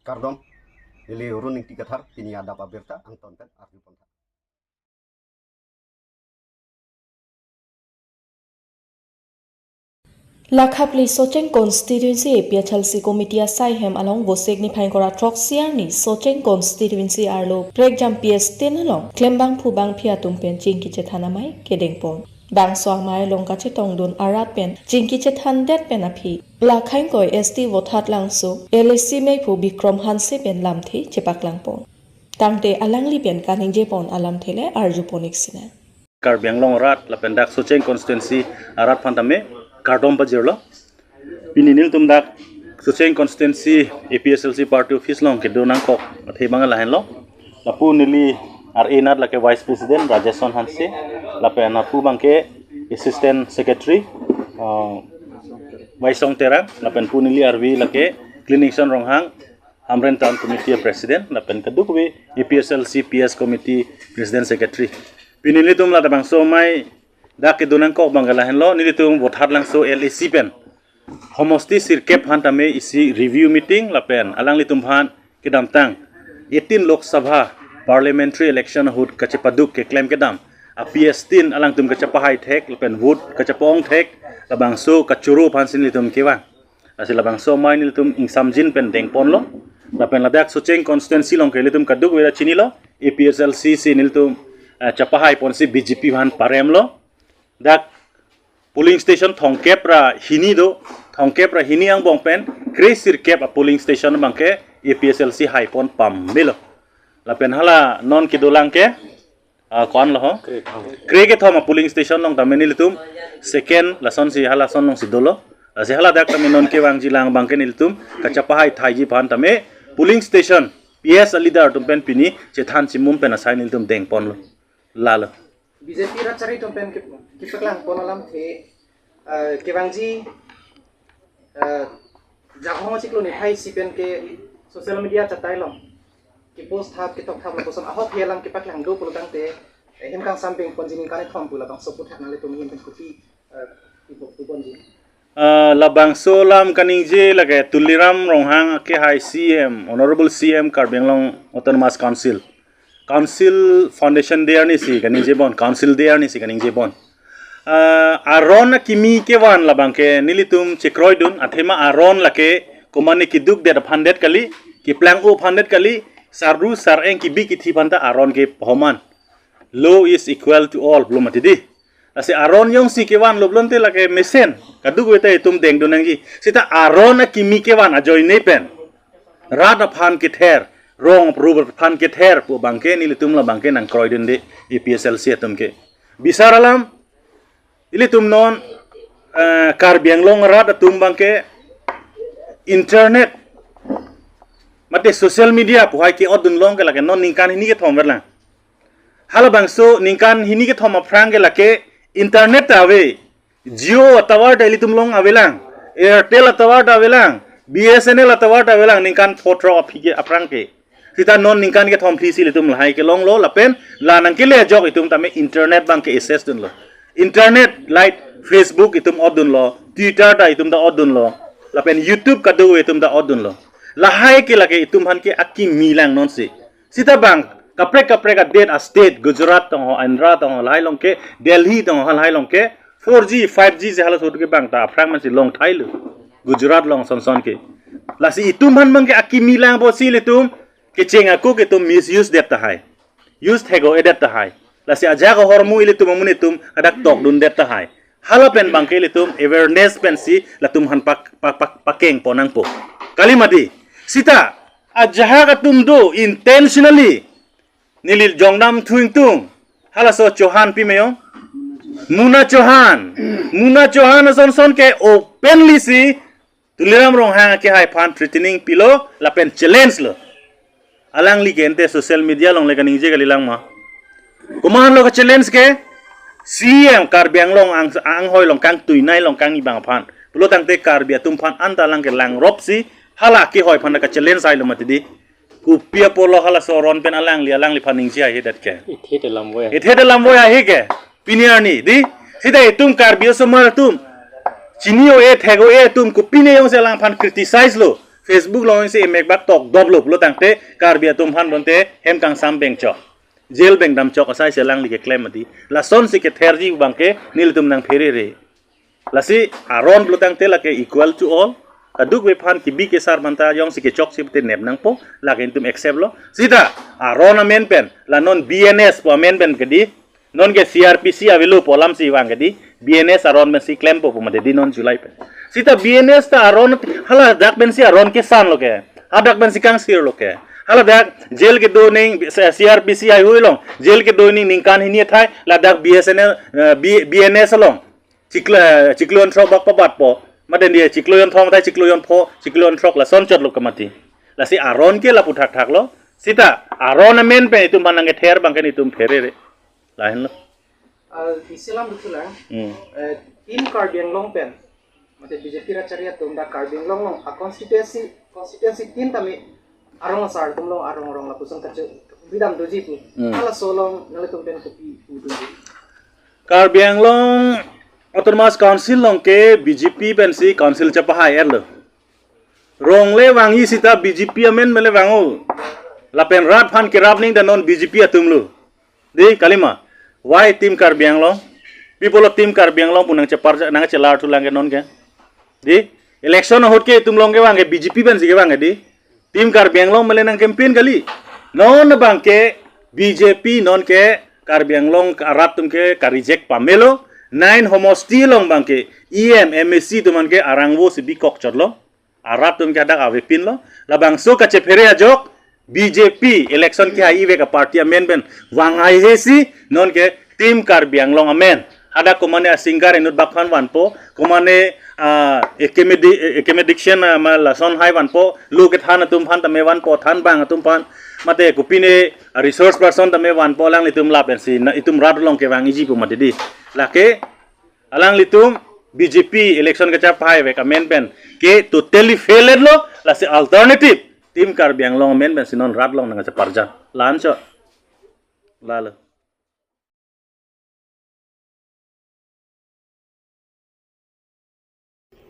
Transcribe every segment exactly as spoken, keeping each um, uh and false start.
Kardom, neli Arun Ingti Kathar, pini adap abirta angton pen arju pon tha. Lakha phli Socheng Constituency A P H L C Committee asai hem along Vosik niphai ingkoi ra throksi arni Socheng Constituency arlo prekjam P S tin along klembang phubang phi atum pen chingki chethan amei kedeng pon. Bangso amei along kachetongdun arat pen chingki chethan det pen aphi, Lakha ingkoi S T Vothatlangso L A C meiphu Bikram Hanse pen lamthe chepaklang pon. Tangte alangli pen kaningje pon alamthe le arju pon ik sinang. Karbi Anglong arat lapen dak Socheng Constituency arat aphan tame kardom pajirlo. Pini nelitum dak Socheng Constituency A P H L C Party Office along kedo nangkok athe abang lahenlo. Lapu neli R A nat lake Vice President Rajeson Hanse, lapen lapu abangke Assistant Secretary, uh, Waisong Terang, lapen pu neli R V lake Cleaningson Ronghang, Hamren Town Committee President, lapen kadokave A P H L C P S Committee President Secretary. Pini nelitum labangso amei dak kedo nangkok abang lahenlo, nelitum Vothatlangso L A C pen homosti sirkep aphan tame isi review meeting lapen alanglitum aphan kedamtang eighteen Lok Sabha Parliamentary Election ahut kachepaduk keklem kedam a P S tin alangtum kachepahai thek lapen vote kachepa-ong thek, labangso kachoro aphansi nelitum kevang. Lasi labangso amei nelitum ingsamjin pen deng ponlo. Lapen ladak Socheng Constituency along ke nelitum kadokave ta chinilo, A P H L C si nelitum, eh, chepahai ponsi B J P aphan paremlo. Dak polling station thomkep ra hini do, thomkep ra hini angbong pen kre sirkep a polling station abangke A P H L C hai pon pamelo. Lapen hala non kedolang ke, ah, ko-an lo ho? Kre kethom. Kre kethom a polling station along tame nelitum second lasonsi halason alongsi dolo. Lasi hala dak tame non kevangjilang abangke nelitum kachepahai thaiji aphan tame polling station P S a leader atum pen pini chethan chimum pen asai nelitum deng ponlo. Lalo. B J P rat chari atum pen kep-, kepaklang pon alamthe, eh, kevangji, eh, Jakhong achiklo niphai isi pen ke social media chatai along kepost thap, ketok thap lapuson ahok he alam kepaklang do pulo tangte, eh, hem kangsam peng ponji ningkan kethom pu labangso aphuthak nanglitum hem pen kopi, eh, ipo, iponji. Ah, labangso alam kaningje lake Tuliram Ronghang akehai C M, Honorable C M Karbi Anglong Autonomous Council. Council Foundation Day arnisi kaningje pon, Council Day arnisi kaningje pon. Ah, aron akimi kevan labangke nelitum chekroidun, athema aron lake komane keduk det aphan det kali, keplang-o aphan det kali, sardu sareng kebi kethe aphan ta aron ke pahoman. Law is equal to all, pulo mati di. Lasi aron jongsi kevanlo pulote lake mesen, kadokave ta itum dengdun nangji. Seta aron akimi kevan ajoine pen rat aphan kether, rong rup aphan kether pu abangke nelitum labangke nangkroidunde A P H L C atum ke. Bisar alam, ilitum non, eh, Karbi Anglong arat atum abangke internet mate social media pu hai ke-otdun along ke lake non ningkan hini kethom verlang. Halabangso ningkan hini kethom aphrang ke lake internet ta ave. Jio atower ta ilitum along avelang. Airtel atower ta avelang. B S N L atower ta avelang. Ningkan photrok aphi ke aphrang ke. Seta non ningkan kethom phli si ilitum lahai kelonglo lapen la nangkele ajok itum tame internet abangke access dunlo. Internet, like, Facebook itum otdunlo, Twitter ta itum ta otdunlo, lapen YouTube kadokave itum ta otdunlo. Lahai ke lake itum aphan ke akimi lang nonsi. Seta bang kaprek kaprek adet a-state, Gujarat tong ho, Andhra tong ho, lahai along ke, Delhi tong ho, lahai along ke four G, five G si halaso ahut ke bang ta aphrang mansi long thailo. Gujarat along son son ke. Lasi itum aphan abangke akimi lang pusi ilitum kecheng ako ke itum misuse det tahai. Use thek-o-e det tahai. Lasi ajak ahormu ilitum amonit atum hadak tokdun det tahai. Hala pen abangke ilitum awareness pensi latum aphan pak, pak, pak, pakeng pon nangpo. Kali mati. Seta ajahak atum do intentionally neli jongdam thu ingtung. Halaso Chauhan pi meyong. Muna Chauhan. Muna Chauhan ason son ke openly si Tuliram Ronghang akehai aphan threatening pilo lapen challenge lo. Alangli ke ente social media along le kaningje kalilang ma. Komatlo ka-challenge ke? C M Karbi Anglong ang, anghoi along kangtuinei along kangni abang aphan. Pulo tangte Karbi atum aphan anta alang ke langrop si hala akehoi aphan ka-challenge hailo mati di. Kopi apotlo halaso aron pen alangli, alangliphan ningje haihedet ke. Ithe te lamvoi. Ithe te lamvoi haihe ke. Pini arni, di? Seta itum Karbi osomar atum chini-o-e, thek-o-e atum kopine jongsi alangphan criticize lo, Facebook alongsi emek bak tokdoplo pulo tangte Karbi atum aphan bonte hem kangsam bengchok, jail bengdamchok asai si alangli keklem mati. Lasonsi ketherji abangke nelitum nangpherere. Lasi aron pulo tangte lake equal to all. Kadokave aphan kebi kesar manta jongsi kechoksi pute nep nangpo, lake nelitum accept lo. Sita aron amen pen, la non B N S pu amen pen ke dei, non ke C R P C avelo pu alamsi vang ke dei, B N S aron pensi klempo pu mati dei non July pen. Sita B N S ta aron, haladak pensi aron kesanlo ke, hadak pensi kangsirlo ke. Haladak jail kedo aning, C R P C haihui along jail kedo aning ningkan hini athai, ladak B S N L, eh, B-, B N S along chiklo, chiklo jonthrok bak pabatpo. Mate dei chiklo jonthom athai chiklo jonpho, chiklo jonthrok lason chotlo ke mati. Lasi aron ke lapu thakthaklo. Sita aron amen pen itum aphan nangkether abangke nelitum pherere. Lahenlo. Ah, isi alam betul lang. Hmm. Eh, Team Karbi Anglong pen, mate B J P rat chari atum dak Karbi Anglong along a-constituency, constituency tin tame arong asar atum along arong arong lapuson kache bidam doji pu. Hmm. Halaso along nanglitum pen kopi pu doji? Karbi Anglong Autonomous Council along ke B J P pensi council chepahai-etlo. Rong le vangji sita B J P amen pen le vang-o. Lapen rat aphan kerap aning ta non B J P atumlo. Dei kalima. Why Team Karbi Anglong? People of Team Karbi Anglong pu nangchepar, nangchelar thulang ke non ke. Dei election ahut ke itum along ke vang ke B J P pensi kevang ke dei. Team Karbi Anglong pen le nang campaign kali. Non abangke B J P non ke Karbi Anglong arat atum ke ka-reject pamelo. Nine homosti along abangke E M, M A C atum an ke arangvo si bikok chotlo. Arat atum ke hadak avepinlo. Labangso kachephere ajok B J P election kehai-ivek a-party amen pen vang haihe si non ke Team Karbi Anglong amen. Hadak komane a-singer inut bak aphan vanpo, komane, ah, academic, academician, ah, ma lason hai vanpo, lo kethan atum aphan tame vanpo, thanbang atum aphan, mate kopine, ah, resource person tame vanpo, alanglitum lapensi na itum rat along kevangji pu mati dei. Lake alanglitum B J P election kachepahai-vek amen pen ke totally failed lo, lasi alternative Team Karbi Anglong amen pensi non rat along nangcheparjan. Lancho. Lalo.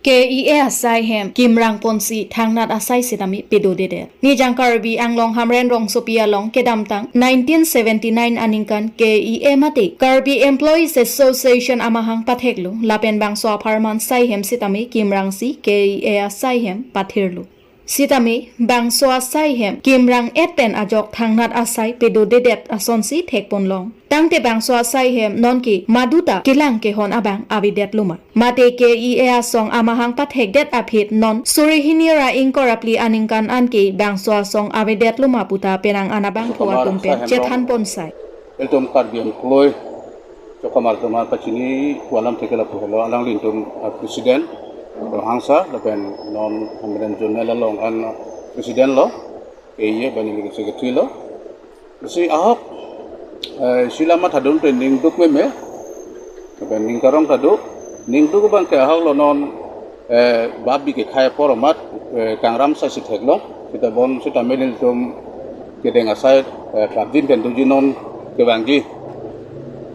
K E A asai hem kimrang ponsi thangnat asai sitame pedodedet. Nijang Karbi Anglong Hamren rongsopi along kedamtang nineteen seventy-nine aningkan K E A mate Karbi Employees Association amahang patheklo, lapen bangso apharman sai hem sitame kimrangsi K E A asai hem pathirlo. Sitame bangso asai hem kimrang-et pen ajok thangnat asai pedodedet asonsi thekponlong. Tangte bangso asai hem nonke maduta kelang kehon abang avedetlo ma? Mate K E A asong amahang pathekdet aphi non suri hini ra ingkoi ra phli aningkan anke bangso asong avedetlo ma puta penang an abangphu atum pen chethan ponsai. Ilitum Karbi Anglong Chokamar atum aphan pachini pu alam thek ke lapu helo, alanglitum, ah, president, Ronghangsa, lapen non Hamren zonal along an president lo, K E A abang neli secretary lo. Si ahok, eh, isi alam mathadun pen ning duk meme, lapen ning karong ta do, ning duk abangke ahok lo non, eh, babi kekhai apor amat, eh, kangram asai si theklong. Sita bonsitame nelitum kedeng asai, eh, prapjin pen doji non kevangji.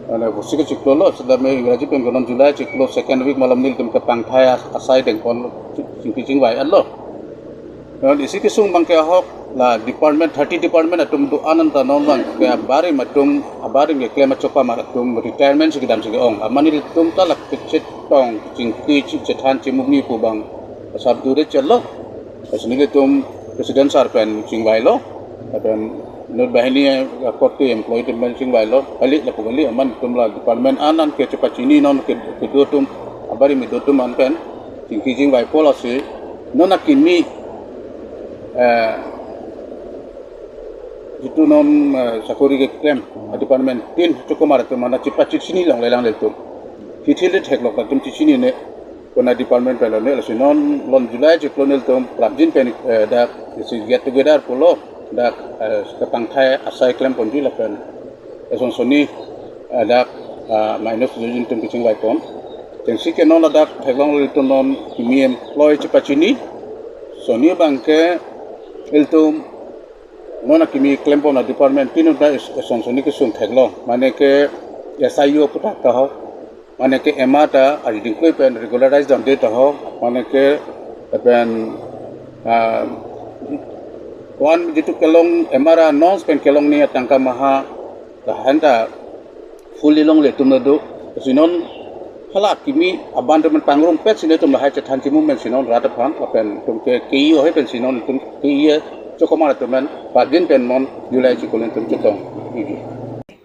Ane pusi ke chiklo lo, sitame Ingraji pen ke non July chiklo second week malom nelitum kepangthai as-, asai dengpon chingki chingvai-etlo. Non isi kesung abangke ahok la department, thirty department atum do-an anta non abangke abarim atum, abarim keklem a-Chokamar atum retirement si kedam si ke-ong. Amat nelitum ta la kechetong, chingki, chi-, chethan, chimumi pu abang asap dure chelo. Lasi nelitum president sir pen chingvailo. Lapen inut banghini, eh, korte employee atum pen chingvailo. Kali lapu kali amat nelitum la department an an ke chepachini non ke, kedo atum, abarim kedo atum an pen chingki chingvaipo, lasi non akimi, eh, jitu non, eh, sakori keklem a-department tin Chokamar atum an chepachini longle lang nelitum. Hithi le theklong latum chechinine, konat department pen lone, lasi non lon July chiklo nelitum prapjin pen, eh, dak isi get together pulo, dak, eh, kepangthai asai klemponji lapen eson sonni, eh, dak, ah, minus jujun atum kechingvaipon. Chengsi ke non ladak theklong ilitum non kimi employee chepachini. Sonni abangke ilitum non akimi klempon a-department tin atum ta es-, eson sonni kesung theklong. Mane ke S I U aputhak ta ho, mane ke ema ta ariding klui pen regularize damde ta ho, mane ke lapen Ah, one jitu kelong M R announce pen kelongni atangka maha, lahan ta full ilong le tum do. Sinon hala kimi aban temen pangrum pet sinon tum lahai chethan chimu men sinon rat aphan lapen tum ke K E O hai pen sinon tum K E A chokomar temen pagin pen non July chiklo tum chetong igi.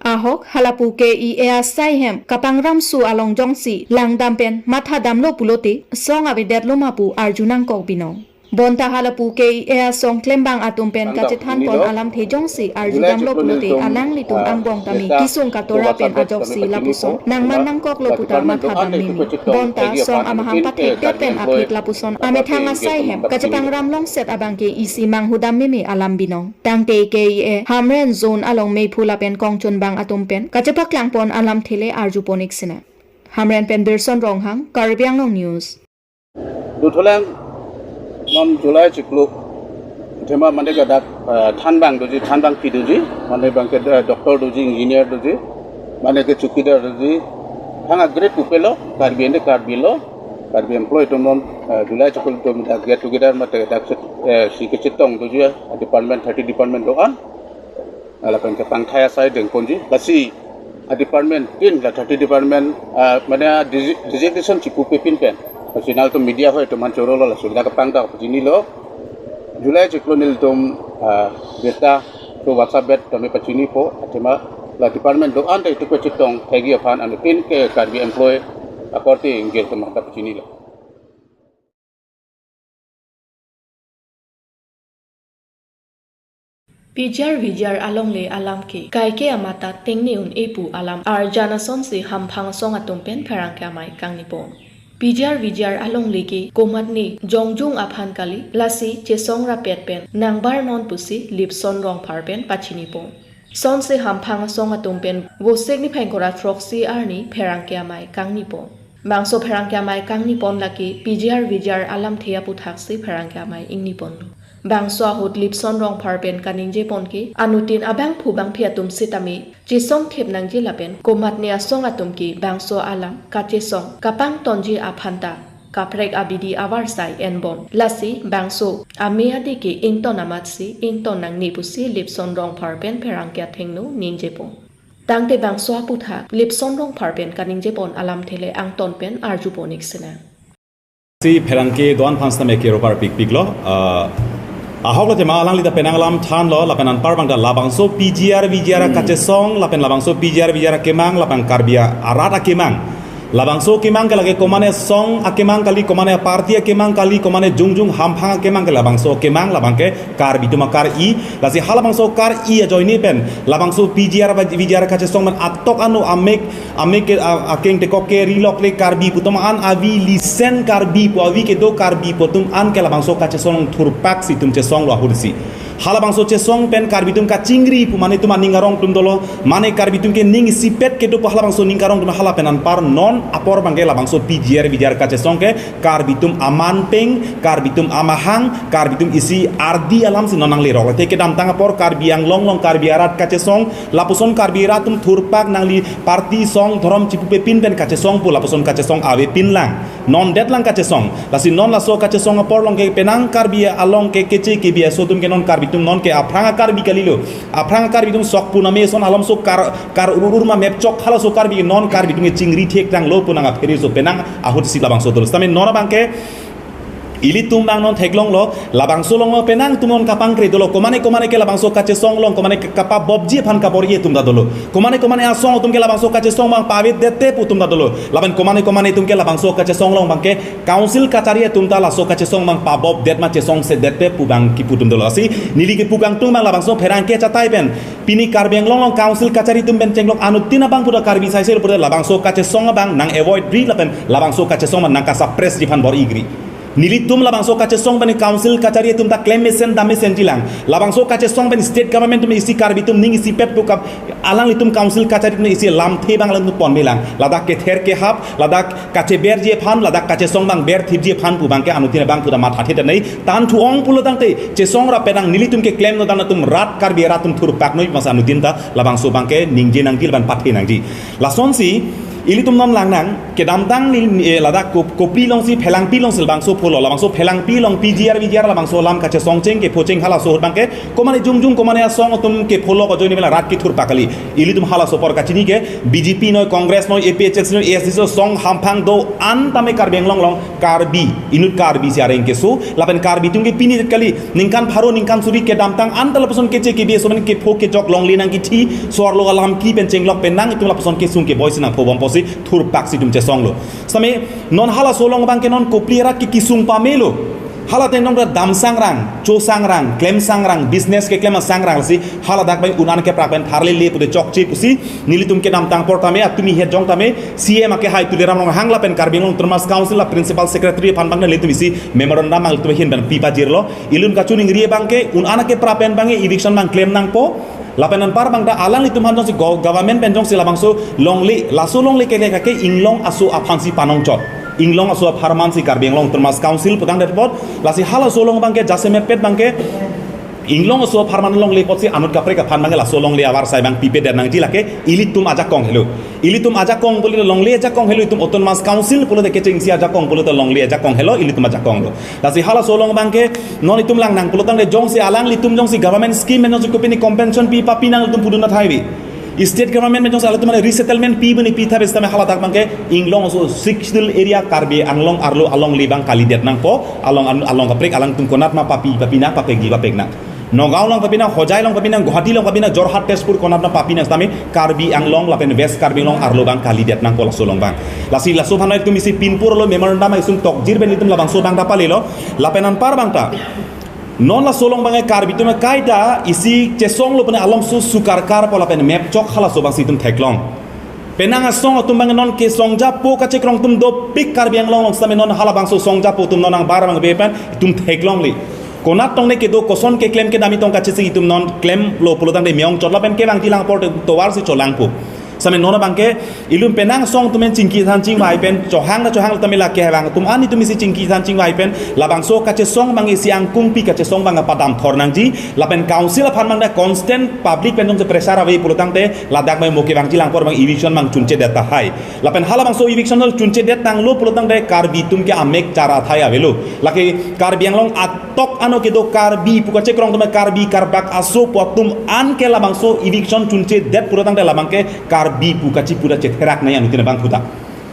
Ahok halapu K E A asai hem kapangramsu along jongsi langdam pen mathadamlo pulote song avedetlo ma pu arjunangkok binong. Bonta halapu K E A asong klembang atum pen kachethan pon alamthe jongsi arjudamlo pulote alanglitum angbong tame kisung katora pen ajoksi lapuson nangman nangkoklo puta mathadam meme. Bonta song amahang pathekdet pen aplik lapuson amethang asai hem kachepangram longset abangke isi manghudam meme alam binong. Tangte K E A Hamren zone along meiphu lapen kongchunbang atum pen kachepaklang pon alamthe le arjupon ik sina. Hamren pen Birson Ronghang, Karbi Anglong News. Duthulang non July chiklo athema mane ke dak, eh, thanbang doji, thanbang pi doji, mane abangke, eh, doctor doji, engineer doji, mane ke chowkidar doji, thang a grade kupelo, Karbi ende Karbi lo, Karbi employee atum non, eh, July chiklo atum dak get together mate dak, eh, si kechetong doji, eh, department thirty department do-an. Lapen kepangthai asai dengponji. Lasi a department tin la thirty department, ah, mane a desi-, designation chipupe pin pen. Lasi nangtum media hoi atum an chorolo lasi dak kepangdak pachinilo. July chiklo nelitum, ah, birta to WhatsApp bet tame pachinipo athema la department do-an ta itum kechetong thegi aphan anuttin ke Karbi employee akorte inggil atum ta pachinilo. P G R V G R alongle alam ke kaike amata tengne un-e pu alam arjan asonsi hamphang asong atum pen pherangke amei kangnipon. P G R V G R alongle ke komatne jongjung aphan kali, lasi chesong rapet pen nangbar non pusi Lipson Rongphar pen pachinipon. Sonsi hamphang asong atum pen Vosik niphai ingkoi ra throksi arni pherangke amei kangnipon. Bangso pherangke amei kangnipon lake P G R V G R alamthe aputhaksi pherangke amei ingniponlo. Bangso ahut Lipson Rongphar pen kaningjepon ke anuttin abangphu bangphi atum sitame chesongthip nangji lapen komatne asong atum ke bangso alam kachesong kapangtonji aphan ta kaprek abidi avarsai enbom. Lasi bangso ame adi ke ington amatsi ington nangne pusi Lipson Rongphar pen pherangke athengno ningjepon. Tangte bangso aputhak Lipson Rongphar pen kaningjepon alamthe le angton pen arjupon ik sina. Si pherangke do-an aphan sitame ke ropar pikpiklo, ah, ahok lo tema alangli ta penang alam thanlo, lapen anpar abang ta labangso P G R V G R kachesong, lapen labangso P G R V G R akemang, lapen Karbi arat akemang. Labangso akemang ke lake komane song akemang kali, komane party akemang kali, komane jongjung hamphang akemang ke labangso akemang, labangke Karbi atum akar-i, lasi halabangso kar-i ajoine pen labangso P G R V G R kachesong pen atok anu amek, amek ke, a-, akeng tekok ke rilok le Karbi pu atum an avi lisen Karbi pu avi kedo Karbi pu atum an ke labangso kachesong thurpak si itum chesonglo ahut si. Halabangso chesong pen Karbi atum kachingri pu mane itum aning arong atum dolo, mane Karbi atum ke ning isipet kedo pu halabangso ning arong atum hala pen anpar non apor abangke labangso P G R V G R kachesong ke Karbi atum aman peng, Karbi atum amahang, Karbi atum isi ardi alam si non nanglerok. Te kedamtang apor Karbi Anglong along Karbi arat kachesong, lapuson Karbi arat atum thurpak nangli party song dhorom chipupe pin pen kachesong pu lapuson kachesong ave pinlang. Non detlang kachesong. Lasi non laso kachesong apor along ke penang Karbi along ke keche kebi aso atum ke non Karbi atum non ke aphrang a-Karbi kalilo. Aphrang a-Karbi atum sok puname son alom so kar, kar urur ma mepchok halaso Karbi non Karbi atum ke chingri thek tanglo pu nang aphere so penang ahut si labangso dolo. Sitame non abangke ilitum abang non theklonglo, labangso along penang atum non kapangkre dolo, komane komane ke labangso kachesong along, komane ke kapabobji aphan kabor-i atum ta dolo. Komane komane asong atum ke labangso kachesong abang pavedetde pu atum ta dolo. Lapen komane komane atum ke labangso kachesong along abangke council kachari atum ta laso kachesong abang pabobdet ma chesongsedetde pu abang kipu atum dolo. Lasi neli kipu kangtung abang labangso pherangke chatai pen pini Karbi Anglong along council kachari atum pen chenglok anuttin abang puta Karbi saisel puta labangso kachesong abang nang avoid ri lapen labangso kachesong abang nang kasuppress ji aphan bor-i gri. Nelitum labangso kachesong pen council kachari atum ta klem mesen dam mesen jilang. Labangso kachesong pen state government atum isi Karbi atum ning isipet pu kap alanglitum council kachari atum isi lamthe abang alanglitum ponmelang. Ladak kether kehap, ladak kacheberji aphan, ladak kachesong abang berthipji aphan pu abangke anuttin abang puta mathathe tanei. Tan thu-ong pulo tangte chesong rap penang nelitum ke klemno dan atum rat Karbi arat atum thurpak noi masa anuttin ta labangso abangke ningje nangji lapen pathe nangji. Lasonsi Ilitum non langnang, kedamtang ni, eh, ladak Kop-, Kopili alongsi Phelangpi alongsi labangso pholo, labangso Phelangpi along P G R V G R labangso alam kachesong cheng kepho cheng halaso ahut abangke, komane jongjong komane asong atum kepholo ko ajoine mela rat kethur pakali. Ilitum halaso apor kachini ke, B J P noi, Congress noi, A P H L C noi, A S D C noi, song hamphang do-an tame Karbi Anglong along Karbi, inut Karbi si areng keso, lapen Karbi atum ke pini kali, ningkan pharo, ningkan suri kedamtang anta lapuson keche kebi aso pen kepho kejok longle nangkithi, so-arlo alam ki pen chenglok pen nang, itum lapuson kesung keboi si nangphobom pusi thurpak si itum chesonglo. Sitame non halaso along abangke non Kopili arat ke kesung pamelo. Hala ateng non damsangrang, chosangrang, klemsangrang, business keklem asangrang si, haladak abang un-an keprak pen tharlele pute chokche pusi, nelitum kedamtang apor tame, atumi het jong tame, C M akehai Tuliram Ronghang lapen Karbi Anglong Autonomous Council la Principal Secretary aphan abang nelitum isi memorandum abang ilitum ahin pen pipajirlo. Ilitum kachiningri abangke, un-an keprak pen abangke eviction abang klem nangpo. Lapen anpar abang ta alanglitum aphan jongsi go-, government pen jongsi labangso longle, laso longle kele kake inglong aso aphan si panongchot. Inglong aso apharman si Karbi Anglong Autonomous Council putangdet apot, lasi halaso along abangke jasemet pet abangke inglong aso apharman longle apotsi anut kaprek aphan abangke laso longle avarsai abang pipedet nangji, lake ilitum ajakong helo. Ilitum ajakong pulote longle ajakong helo, itum Autonomous Council pulote kechengsi ajakong pulote longle ajakong helo, ilitum ajakong lo. Lasi halaso along abangke non itum langnang pulotangte jongsi alanglitum jongsi government scheme pen jongsi kopine compensation pi papi nang itum pudun athai vi. State government pen jongsi alanglitum mane resettlement pi bini pi tha besta me haladak abangke inglong aso Sixth Schedule area Karbi Anglong arlo alongle abang kalidet nangpo, along an-, along kaprek alangtum konat ma papi papi nang, papekji papek nang. Nagaon along papi nang, Hojai along papi nang, Guwahati along papi nang, Jorhat, Tezpur konat ma papi nang sitame Karbi Anglong lapen West Karbi Anglong arlo abang kalidet nangpo laso along abang. Lasi laso aphan itum isi pinpur lo memorandum isung tokjir pen itum labangso abang ta palelo. Lapen anpar abang ta non laso along abangke Karbi atum kaita isi chesonglo pene alomso sukarkar po lapen map chok halaso abang si itum theklong. Penang asong atum abang non kesongjapo kachekrong atum dopik Karbi Anglong along sitame non halabangso songjapo atum non nangbar abang ave pen itum theklongle. Konat tong ne kedo, koson keklem kedam, itong kachisi itum non klemlo pulotangte me-ong chotlo pen kevangji lang apor tovar si cholangpo. Sitame non abangke ilitum penang asong atum pen chingki than chingvai pen chohang ta chohang tame lake hevang atum an itum isi chingki than chingvai pen labangso kachesong abang isi angkung pi kachesong abang padam thor nangji, lapen council aphan abang ta constant public pen jongsi pressure ave pulotangte ladak abang mo kevangji lang apor abang eviction abang chunchedet tahai. Lapen halabangso eviction lo chunchedet tanglo pulotangte Karbi atum ke amek chara athai avelo. Lake Karbi Anglong atok ano kedo Karbi pu kachekrong atum, Karbi Karbak aso pu atum an ke labangso eviction chunchedet pulotangte labangke Karbi pu kachipu ta chetherak nai anuttin abang puta.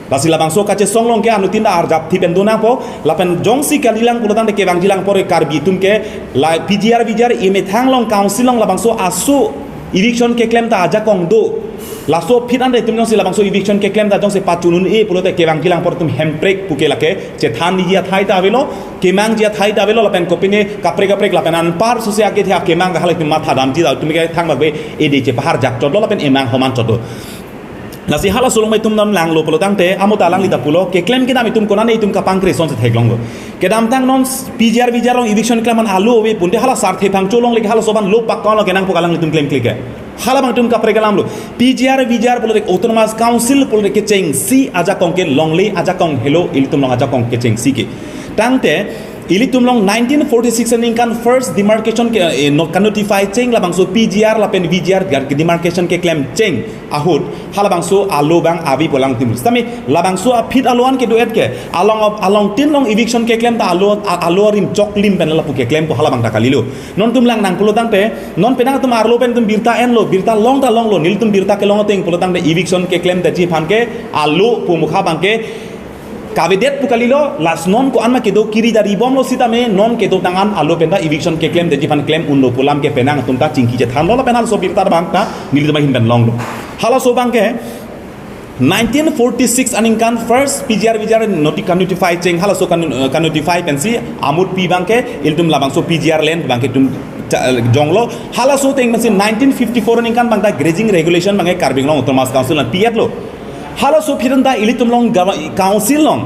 Lasi labangso kachesong along ke anuttin ta arjap thip pen do nangpo, lapen jongsi kalilang pulotangte kevangji lang apor Karbi atum ke la P G R V G R emethang along council along labangso aso eviction keklem ta ajakong do. Laso aphi anta itum jongsi labangso eviction keklem ta jongsi pachun un-e pulote kevangji lang apor itum hemprek puke lake chethan niji athai ta avelo, kemangji athai ta avelo, lapen kopine kaprek kaprek lapen anpar suse ake thia kemang kahal itum matha damji ta itum ke thang bagbe ede chepahar jak chotlo lapen emang homan chotlo. Lasi halaso along itum non langlo pulotangte amo ta alangli ta pulo, keklem kedam itum konane itum kapangkre asonsi theklonglo. Kedamtang non P G R V G R along eviction klem an alo ave pute hala sarthe phangcho longle ke halaso abang lo pak kong lo kenangpo alanglitum klemkle ke. Halabang itum kaprek alamlo. P G R V G R pulote Autonomous Council pulote kechengsi ajakong ke longle ajakong helo, ilitum along ajakong kechengsi ke. Tangte ilitum along nineteen forty-six aningkan first demarcation ke, eh, no-, kanotify cheng labangso P G R lapen V G R gar ke demarcation keklem cheng ahut halabangso alo abang ave pu alangtum. Sitame labangso aphi alo an kedo-et ke along, alongtin along eviction keklem ta alo, a-, alo arim choklim pen lapu keklempo, halabang ta kalilo. Non itum langnang pulotangte non penang atum arlo pen itum birta enlo, birta long ta longlo, nelitum birta kelong ateng pulotangte eviction keklem detji aphan ke alo pu mukha abangke kavedet pu kalilo, lasi non ko-an ma kedo kiri dari bomlo sitame non kedotang an alo pen ta eviction keklem detji aphan klem unlo pu alam ke penang atum ta chingki chethanlo lapen halaso birta abang ta nelitum ahin pen longlo. Halaso abangke nineteen forty-six aningkan first P G R V G R noti-, kanotify cheng, halaso kan-, eh, kanotify pensi amut pi abangke ilitum labangso P G R land abangke itum cha-, eh, jonglo. Halaso ateng pensi nineteen fifty-four aningkan abang ta grazing regulation abangke Karbi Anglong Autonomous Council an pi-etlo. Halaso aphi anta ilitum along gava-, council along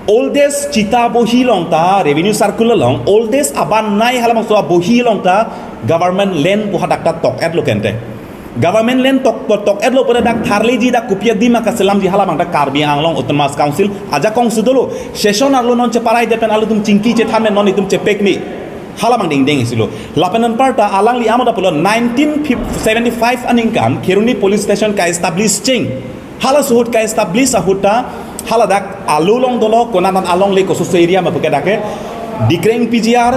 oldest chita bohi along ta revenue circle along oldest aban nai halabangso abohi along ta government land pu hadak ta tok-etlo kente. Government land tok, tok, tok-etlo pura dak tharleji, dak kopi adim ma kaselamji, halabang ta Karbi Anglong Autonomous Council ajakong si dolo. Session arlo non cheparai det pen alanglitum chingki chethan pen non itum chepek me. Halabang dingding isilo. Lapen anpar ta alangli amo ta pulo nineteen seventy-five aningkan Kheroni police station ka-establish cheng. Halaso ahut ka-establish ahut ta, haladak alo along dolo, konat alongle kososo area ma pu ke dak ke, Dikreng P G R,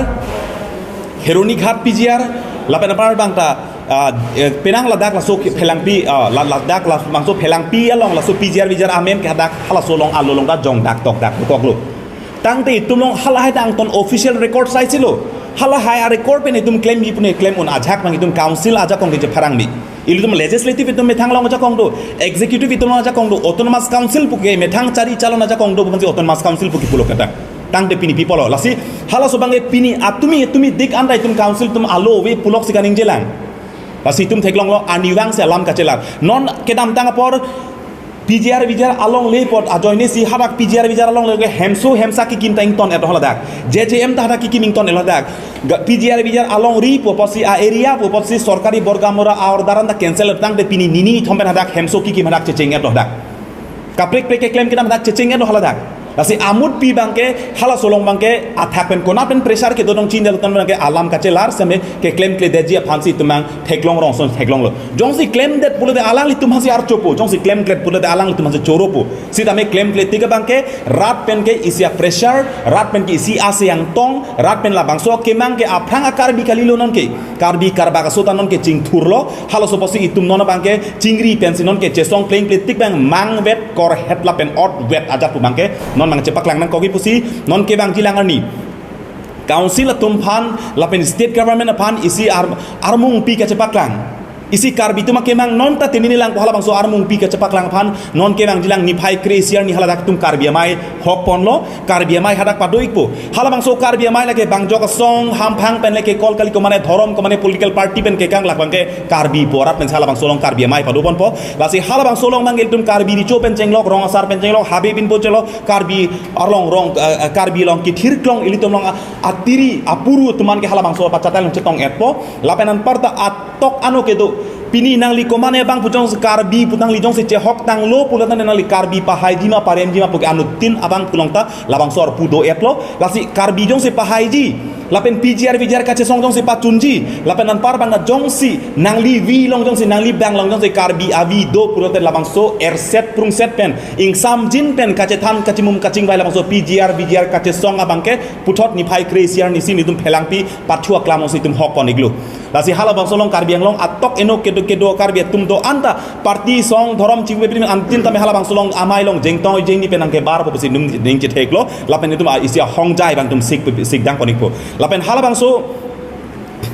Heroni Ghat P G R, lapen apar abang ta, ah, eh, penang ladak laso ke Phelangpi, ah, la-, ladak la-, bangso Phelangpi along laso P G R V G R amen ke hadak halaso along alo along ta jongdak tokdak dokoklo. Tangte itum along halahai ta angton official record saisilo. Halahai a-record pen itum claim ji pune claim un ajak bang itum council ajakong ke chepharang bi. Ilitum legislative itum methang along ajakong do, executive itum along ajakong do, autonomous council pu ke methang chari chalon ajakong do, bukan si autonomous council pu ke pulo kata. Tangte pini pi pulo. Lasi halaso abang ke pini atumi, atumi dik anta itum council atum alo ave puloksi kaningjelang. Lasi itum theklonglo arnivang si alam kachelar. Non kedamtang apor P G R V G R alongle apot ajoine si hadak P G R V G R alongle ke hemso hemsa kekim ta ington-et haladak. J J M ta hadak kekim ington-et haladak. Ga-, P G R V G R alongri pu apotsi a-area pu apotsi sorkari borgamura a-order anta cancel tangte pini nini thom pen hadak hemso kekim hadak checheng-et haladak. Kaprek prek keklem kedam hadak checheng-et haladak. Lasi amut pi abang ke halaso along abang ke athak pen konat pen pressure kedo dong chin del tan abang ke alam kachelar seme keklemkledet ji aphansi itum abang theklong rongson theklonglo. Jongsi klemdet pulote alanglitum aphansi archopo, jongsi klemklet pulote alanglitum aphansi choropo. Sitame klemkle tik abang ke rat pen ke isi a-pressure, rat pen ke isi ase angtong, rat pen labangso kemang ke aphrang a-Karbi kalilo non ke. Karbi karbak aso ta non ke chingthurlo, halaso apotsi itum non abang ke chingri pensi non ke chesong plengple tik abang mangvet korhet lapen otvet ajat pu abang ke non abang chepaklang nangkok-ik pusi non kevangjilang arni. Council atum aphan lapen state government aphan isi ar-, armung pi kachepaklang. Isi Karbi atum akemang non ta tini nilang ko halabangso armung pi kachepaklang aphan non kevangjilang niphai kre-isi arni haladak atum Karbi Amei hokponlo, Karbi Amei hadak pado-ikpo. Halabangso Karbi Amei lake bangjok asong hamphang pen lake kol kali komane dhorom komane political party pen kekang lak abang ke Karbi pu arat pen halabangso along Karbi Amei padoponpo. Lasi halabangso along abang ke ilitum Karbi Recho pen chenglok, rong asar pen chenglok, habe binpo chenglok, Karbi arlong rong, eh, eh, Karbi along kethirklong ilitum along a-, atiri apuru atum an ke halabangso pachatai along chetong-etpo. Lapen anparta atok ano kedo. Pini nangli komane abang pu jongsi Karbi pu nangli jongsi chehok tanglo pulo tangte nangli Karbi pahaiji ma paremji ma pu ke anuttin abang pu along ta labangso arpu do-etlo. Lasi Karbi jongsi pahaiji lapen P G R V G R kachesong jongsi pachunji lapen anpar abang ta jongsi nangli vi along jongsi nangli bang along jongsi Karbi avi do pulote labangso erset prungset pen ingsamjin pen kachethan kachimum kachingvai labangso P G R V G R kachesong abang ke puthot niphai kre-isi arni si nelitum Phelangpi pathu aklam alongsi itum hokpon-iklo. Lasi halabangso along Karbi Anglong atok eno kedo kedo Karbi atum do-an ta party song dhorom chingve pini antin tame halabangso along amei along jengtong jengni pen nangkebarpo pusi nelitum ning chetheklo lapen itum a isi ahongjai abang itum sik sik dangpon-ikpo. Lapen halabangso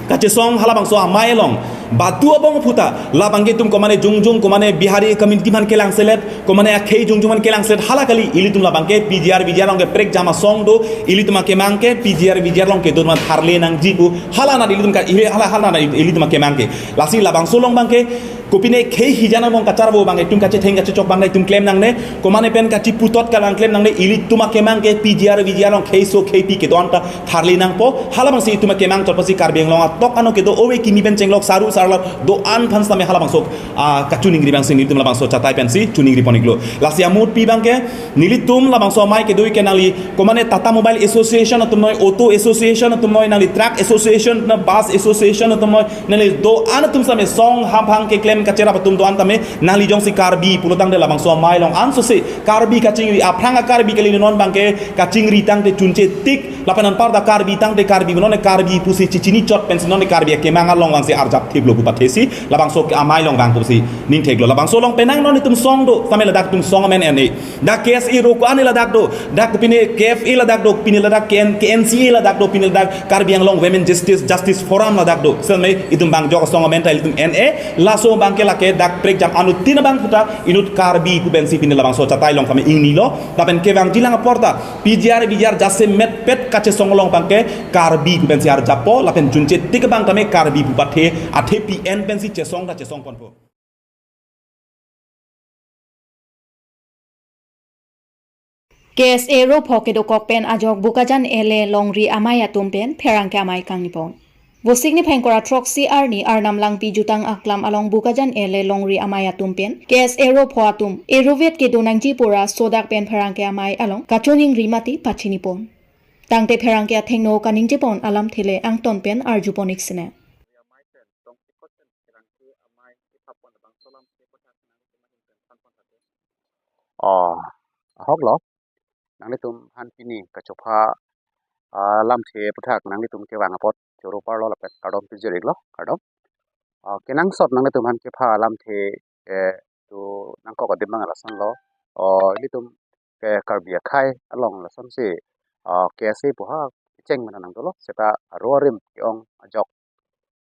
kachesong halabangso amei along batu abong aphuta labang ke itum komane jongjong komane Bihari community aphan kelangselet komane akhei jongjong aphan kelangselet hala kali ilitum labang ke P G R V G R along ke prekjam asong do ilitum akemang ke P G R V G R along kedo man tharle nangji pu hala anat ilitum ka ili hala hala anat ilitum akemang ke. Lasi labangso along abang ke kopine khei hijan abong kacharvo abang itum kachetheng kachechok abang itum klem nangne komane pen kachiputhot kalang klem nangne ilitum akemang ke P G R V G R along kheiso kheipi kedo-an ta tharle nangpo. Halabangsi itum akemang chotpasi Karbi Anglong atok ano kedo ove kimi pen chenglok saru sarla do-an aphan sitame halabangso, ah, kachiningri abangsi nelitum labangso chatai pensi chiningripon-iklo. Lasi amut pi abang ke nelitum labangso amei kedo-ik ke nangli komane Tata Mobile Association atum noi, Auto Association atum noi, nangli Truck Association na Bus Association atum noi, nangli do-an atum sitame song hamphang keklem kacherap atum do-an tame nangli jongsi Karbi pulo tangte labangso amei along ansose Karbi kachingri aphrang a-Karbi kali non abang ke kachingri tangte chunche tik lapen anparta Karbi tangte Karbi non Karbi pusi chichini chot pensi non Karbi akemang along abangsi arjap thiplo pu pathesi labangso amei along abang pusi ning theklo. Labangso along penang non itum song do tame ladak itum song amen ene. Dak K S A ro ko-an ladak do, dak pine K F A ladak do, pine ladak K N, K N C A ladak do, pine ladak Karbi Anglong Women Justice, Justice Forum ladak do. Sitame itum bangjok asong amen ta ilitum ene, laso abang ke lake dak prekjam anuttin abang aphuta inut Karbi pu pensi pine labangso chatai along kami ingnilo, lapen kevangjilang aporta P G R V G R jasemetpet kachesong along abang ke Karbi pu pensi arjappo, lapen chunche tik abang tame Karbi pu pathe, athe P N pensi chesong ta chesongponpo. K S A ro pho kedokok pen ajok Bokajan L A longri amei atum pen pherangke amei kangnipon. Vosik niphai ingkoi ra throksi arni Arnam Langpi jutang aklam along Bokajan L A longri amei atum pen K S A ro pho atum erovet kedo nangji pura sodak pen pherangke amei along kachiningri mati pachinipon. Tangte pherangke athengno kaningjepon alamthe le angton pen arjupon-ik sine. Oh, ahok lo. Nanglitum aphan pini kachopha, ah, lamthe aputhak nanglitum kevang apot choro parlo lapen kardom pajir-iklo, kardom. Ah, kenangsot nanglitum aphan kepha lamthe, eh, do nangkok adim abang lasonlo. Oh, ilitum ke Karbi akhei along lasonsi, ah, K S A pu ha kecheng mena nangdolo, seta aro arim ke-ong ajok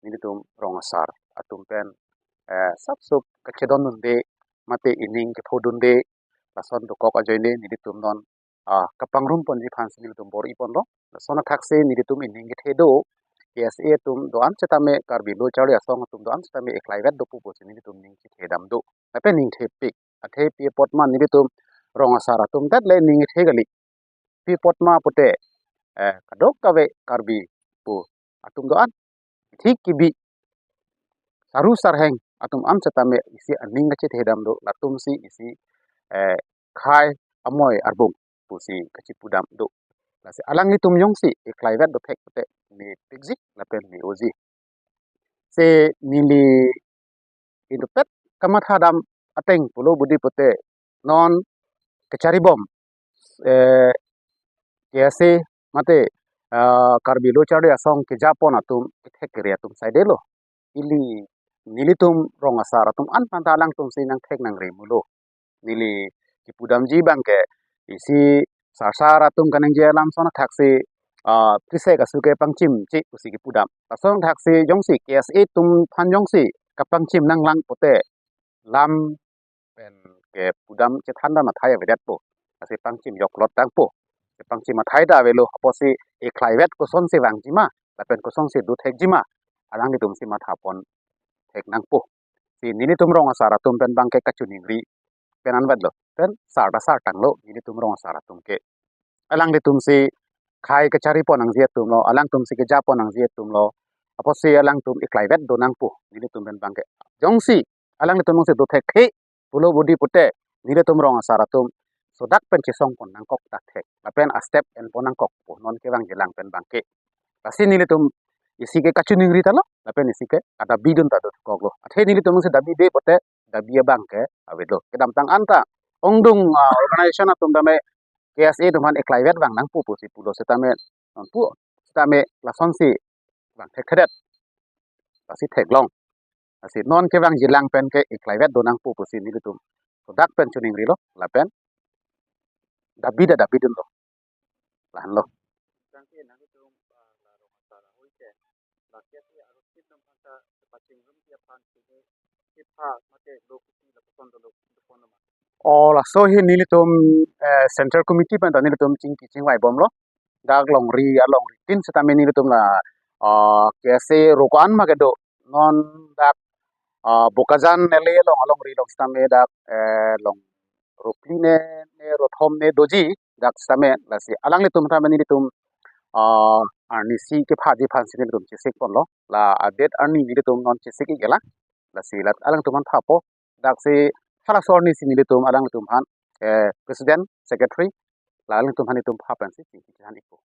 nelitum rong asar atum pen, eh, sapsap kachedondunde, mate ining kephodunde, lason dokok ajoine nelitum non, ah, kapangrum ponji aphansi nelitum bor-i ponlo. Lason athaksi nelitum ining kethe do, K S A atum do-an setame, Karbi Lo Charli Asong atum do-an setame eklaivet dopo pusi nelitum ning kethe dam do. Lapen ning thepik. Athe pi apot ma nelitum rong asar atum det le ning kethe kali. Pi apot ma pute, eh, kadokave Karbi pu atum do-an, thik kibi, saru sarheng atum an setame isi aning kachethe dam do, latumsi isi, eh, khei amoi arbung pusi kachipu dam do. Lasi alanglitum jongsi eklaivet do thek pute mepikji lapen me-oji. Si neli inutpet kamatha dam ateng pulo budi pute non kacharibom, eh, K S A mate, ah, Karbi Lo Charli Asong kejapon atum kethek kere atum saidelo. Ili nelitum rong asar atum an aphanta alangtumsi nangthek nangri mulo. Neli kipudamji abangke isi sarsar atum kaningje alam ason athaksi, ah, trisek asu ke pangchimche pusi kipudam. Lason athaksi jongsi K S A atum aphan jongsi kapangchim nanglang pute lam pen kepudam chethan dam athai avedetpo. Lasi pangchim joklot tangpo. Pangchim athai ta avelo, apotsi eklaivet kosonsi vangji ma lapen kosonsi dothekji ma, alanglitumsi matha pon thek nangpo. Si nelitum rong asar atum pen abangke kachiningri pen anvetlo. Pen sar ta sar tanglo nelitum rong asar atum ke. Alanglitumsi khei kachari pon nangji atumlo, alangtumsi keja pon nangji atumlo. Apotsi alangtum eklaivet do nangpo nelitum pen abangke. Jongsi alanglitum jongsi dothekthe pulo budi pute nelitum rong asar atum sodak pen chesong pon nangkok ta thek. Lapen astep en pon nangkokpo non kevangjilang pen abangke. Lasi nelitum isi ke kachiningri talo, lapen isi ke kadabi dun ta dokoklo. Athe nelitum jongsi dabi de pute dabi abangke avedetlo. Kedamtang anta ongdung, ah, organization atum tame K S A atum aphan eklaivet vang nangpo pusi pulo setame, nonpu setame lasonsi vang thekthedet. Lasi theklong. Lasi non kevangjilang pen ke eklaivet do nangpo pusi nelitum sodak pen chiningrilo, lapen dabi ta dabi dunlo. Lahenlo. Oh, laso hi nelitum, eh, Central Committee pen ta nelitum chingki chingvai bomlo. Dak longri, alongri tin setame nelitum la, ah, K S A aro ko-an ma kedo. Non dak, ah, Bokajan L A along, alongri along setame dak, eh, long aro phli ne, ne aro thom ne doji dak setame, lasi alanglitum tame nelitum, ah, arnisi kephaji aphansi nelitum chesik ponlo. La adet arni nelitum non chesik-ik-iklang. Lasi la alangtum aphan thapo. Daksi halaso arnisi nelitum alanglitum aphan, eh, president, secretary, la alangtum aphan nelitum tha pensi chingki chethan-ikpo.